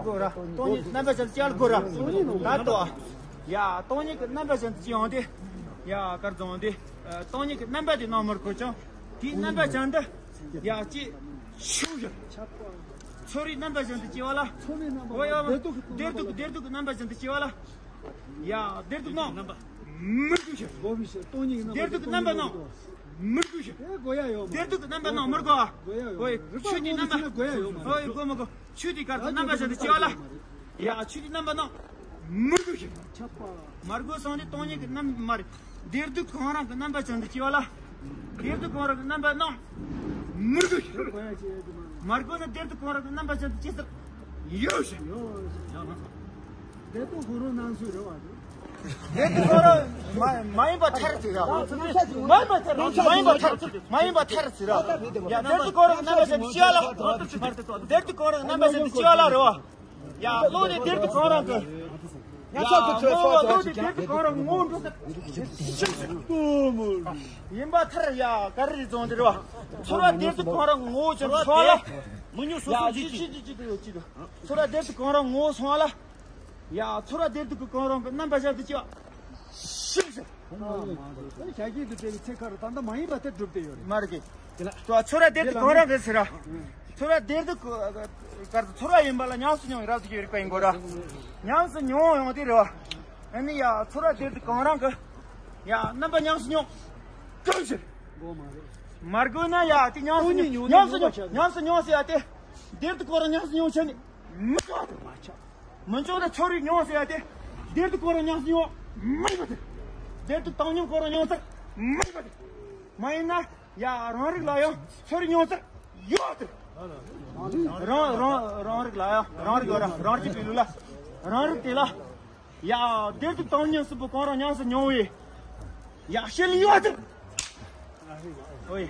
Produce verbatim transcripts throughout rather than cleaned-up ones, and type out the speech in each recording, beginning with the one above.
དགོས་ར། སྟོང་ཉིད་རྣམ་པ་ཅན་དུ་སྐྱེ་བ་དགོས་ར། ད་ལྟོ། ཡ། སྟོང་ཉིད་ཀྱི་རྣམ་པ་ཅན་དུ་སྐྱེ་ཡོང་དེ། ཡ། གར་རྫོང་དེ། སྟོང་ཉིད་ཀྱི་རྣམ་པ་དེ་ནང་མི་དགོས་ཀྱང་། དེའི་རྣམ་པ་ཅན་དུ། ཡ། སྐྱེ། ཤུགས་ཡོད། ཚོར་བའི་རྣམ་པ་ཅན་དུ་སྐྱེ་བ་ལ། འོ་ཡ། བདེ་སྡུག་བདེ་སྡུག་གི་རྣམ་པ་ཅན་དུ་སྐྱེ་བ་ལ། ཡ། བདེ་སྡུག་རྣམ། མི་དགོས་ཤིང་། བདེ་སྡུག་གི་རྣམ་པ་རྣམས་མི་དགོས་ཤིང་། བདེ་སྡུག་གི་རྣམ་པ་རྣམས་མི་དགོས། འོ་ཡ། ཆོས་དེའི་རྣམ་པ། འོ་ཡ། དགོས་མི་དགོས། ཆོས་དེའི་གར་དུ་རྣམ་པ་ཅན་དུ་སྐྱེ་བ་ལ། ཡ། ཆོས་དེའི་རྣམ་པ་རྣམས་མི་དགོས་ཤིང་། མ་དགོས་སོང་སྟེ་སྟོང་ཉིད་ཀྱི་རྣམ་མ་རེད། བདེ་སྡུག་གང་རུང་གི་རྣམ་པ་ཅན་དུ་སྐྱེ་བ་ལ། བདེ་སྡུག་གང་རུང་གི་རྣམ་པ་རྣམས་མི་དགོས་ཤིང་། མ་དགོས་ན་བདེ་སྡུག་གང་རུང་གི་རྣམ་པ་ཅན་དུ་སྐྱེ་སར་ཡོད་ཤིང་། བདེ་སྡུག་གང་རུང་སྣང་ཚུལ་རེད་བ། བདེ་སྡུག་གང་རུང་མ་མ་ཡིན་པ་ཐར་ཟེར་ར། མ་ཡིན་པ་ཐར། མ་ཡིན་པ་ཐར། མ་ཡིན་པ་ཐར་ཟེར་ར། ཡ། བདེ་སྡུག་གང་རུང་གི་རྣམ་པ་ཅན་དུ་སྐྱེ་བ་ལ། བདེ་སྡུག་གང་རུང་གི་རྣམ་པ་ཅན་དུ་སྐྱེ་བ་ལ་རེད་བ། ཡ། བློ་དེ་བདེ་སྡུག་གང་རུང་གི། ཡ། ངོ་བོ་བློ་དེ་བདེ་སྡུག་གང་རུང་ངོ་བོ་འགྲོ་ས། ཡིན་པ་ཐར། ཡ། ག་རེ་རེད་བཟུང་དེ་རེད་བ། ཚོར་བ་བདེ་སྡུག་གང་རུང་ངོ་བོ་ཅན་སོང་ལ། མི་ཉུང་སོ་སོ་ཡ། ཅི་ཅི་ཅི་ཅི་ཅི་ཅི། ཚོར་བ་བདེ་སྡུག་གང་རུང་ངོ་བོ་སོང་ལ། ཡ། ཚོར་བ་བདེ་སྡུག་གི་གང་རུང་གི་རྣམ་པ་ཅན་དུ་སྐྱེ་བ། ཤིག་ཤིག་ཞག་གི་དུ་དེ་ཚེ་ཁར་ད་ལྟ་མ་ཡིན་པ་དེ་སྒྲུབ་བསྡད་ཡོད་རེད། མ་རེད་གི། ཚོར་བ་བདེ་སྡུག་གང་རུང་གི་ཟེར་ར། ཚོར་བ་བདེ་སྡུག་གར་ཚོར་བ་ཡིན་པ་ལ་ཉམས་སུ་མྱོང་བའི་རབ་ཏུ་ཤེས་རིག་པ་ཡིན་དགོས་ར། ཉམས་སུ་མྱོང་ཡོང་དེ་རེད་བ། ཨ་ནི་ཡ། ཚོར་བ་བདེ་སྡུག་གང་རུང་གི། ཡ། རྣམ་པ་ཉམས་སུ་མྱོང་། གང་ཞིག་མ་དགོས་ན་ཡ། དེ་ཉམས་སུ་མྱོང་། ཉམས་སུ་མྱོང་། ཉམས་སུ་མྱོང་ཟེར་ཡ་དེ། བདེ་སྡུག་གང་རུང་ཉམས་སུ་མྱོང་བྱས་ནས་མི་འཇོག་དེ་མ་ཆགས། མི་འཇོག་ན་ཚོར་བའི་མྱོང་ཟེར་ཡ་དེ། བདེ་སྡུག་གང་རུང་ཉམས་སུ་མྱོང་མི་འཇོག་དེ། བདེ་སྡུག་བཏང་སྙོམས་གང་རུང་མྱོང་ཚར་མི་འཇོག་དེ། མ་ཡིན་ན་ཡ། རང་རིག་ལ་ཡང་ཚོར་བའི་མྱོང་ཚར་ཡོད་དེ། རང་རང་རང་རིག་ལ་ཡང་རང་རིག་ཡོད་ར། རང་རིག་པའི་ལུགས་ལ། རང་རིག་དེ་ལ། ཡ། བདེ་སྡུག་བཏང་སྙོམས་གསུམ་པོ་གང་རུང་ཉམས་སུ་མྱོང་བའི། ཡ། ཤེས་ལེན་ཡོད་དེ། ཨོ་ཡ།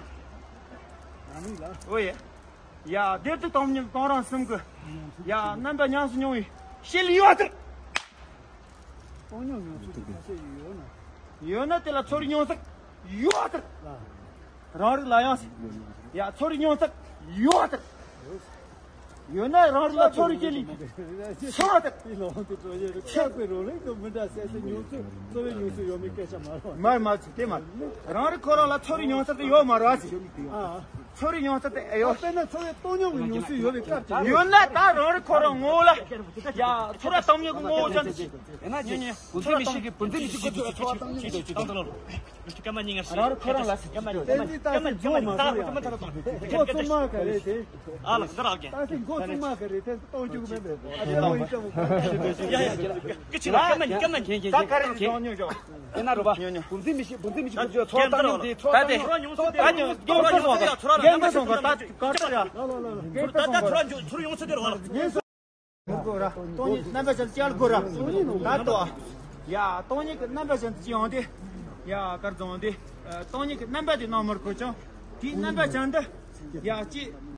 ཨོ་ཡ། ཡ། བདེ་སྡུག་བཏང་སྙོམས་གང་རུང་གསུམ་གྱི། ཡ། རྣམ་པ་ཉམས་སུ་མྱོང་བའི་ཤེས་ལེན་ཡོད་དེ། བཏང་སྙོམས་མྱོང་ཚུལ་གྱི་ཁ་ཤས་ཡོད་ཡོད་ན། ཡོད་ན་དེ་ལ་ཚོར་བའི་མྱོང་ཚུལ་ཡོད་དེ། རང་རིག་ལ་ཡང་། ཡ། ཚོར་བའི་མྱོང་ཚུལ་ཡོད་དེ། ཡོད་ན་རང་རིག་ལ་ཚོར་བའི་ཁས་ལེན་ཚོར་བ་དེ། ཆགས་པའི་རང་རིག་དང་མི་འདྲ་སེ་སེ་མྱོང་ཚུལ། ཚོར་བའི་མྱོང་ཚུལ་ཡོད་མེད་སྐད་ཆ་མ་རེད། མ་མ་ཚིག་དེ་མ། རང་རིག་ཁོ་རང་ལ་ཚོར་བའི་མྱོང་ཚུལ་དེ་ཡོད་མ་རེད་ཟེར། ཨ། ཚོར་བའི་མྱོང་ཚུལ་དེ་ཡོད། དཔེར་ན་ཚོར་བའི་བཏང་སྙོམས་ཀྱི་མྱོང་ཚུལ་ཡོད་པའི་སྐབས་ཀྱི། ཡོད་ན་ད་རང་རིག་ཁོ་རང་ངོ་བོ་ལ། ཡ། ཚོར་བ་བཏང་སྙོམས་ཀྱི་ངོ་བོ་ཅན་དེ། ཡིན་ན་ཉེ་ཉེ། བུ་འཛིན་མི་ཤེས་ཀྱི། བུ་འཛིན་མི་ཤེས་ཀྱི། ཅི་ཅི་ཅི་ཅི། སྐར་མ་གཉིས་ངར་ཞིག་རང་རིག་ཁོ་རང་ལ་ཟེར། སྐར་མ་གཉིས། སྐར་མ་གཉིས། སྐར་མ་གཉིས། ད་སེ་མགོ་མ་སོང་ཡ། མགོ་བཙུགས་མ་ག་རེ་དེ། ཨ་ལ་ཟེར་རག་གི། ད་སེ་མགོ་བཙུགས་མ་ག་རེ་དེ་གཏོང་རྒྱུ་མེད་པས། ཨ་དེ་གཏོང་ཡིན་ཙམ་གོ། ཡ་ཡ། སྐར་མ་གཉིས། སྐར་མ་གཉིས། ད་ག་རེ་གཏོང་སྙིང་རྗེ། དེ་ན་རོ་བ། ཉོ་ཉོ། བུ་འཛིན་མི་ཤེས། བུ་འཛིན་མི་ཤེས་ཀྱི། ཚོར་བ་བཏང་སྙོམས་དེ། ཚོར་བ་བཏང་སྙོམས། ཚོར་བ་མྱོང་ཚུལ་དེ་རོ། ཚོར་བ་མྱོང་ཚུལ་དེ་ཡ། ཚོར་བ་རང་ཉམས་སུ་མྱོང་ཚུལ་དེ་རོ། ཚོར་བ་མྱོང་ཚུལ་དེ་རོ། ངས་ཚོར་བ་མྱོང་ཚུལ་དེ་རོ། མི་དགོས་ར། སྟོང་ཉིད་རྣམ་པ་ཅན་དུ་སྐྱེ་བ་དགོས་ར། ད་ལྟོ། ཡ། སྟོང་ཉིད་ཀྱི་རྣམ་པ་ཅན་དུ་སྐྱེ་ཡོང་དེ། ཡ། གར་རྫོང་དེ། སྟོང་ཉིད་ཀྱི་རྣམ་པ་དེ་ནང་མི་དགོས་ཀྱང་། དེའི་རྣམ་པ་ཅན་དུ། ཡ། སྐྱེ།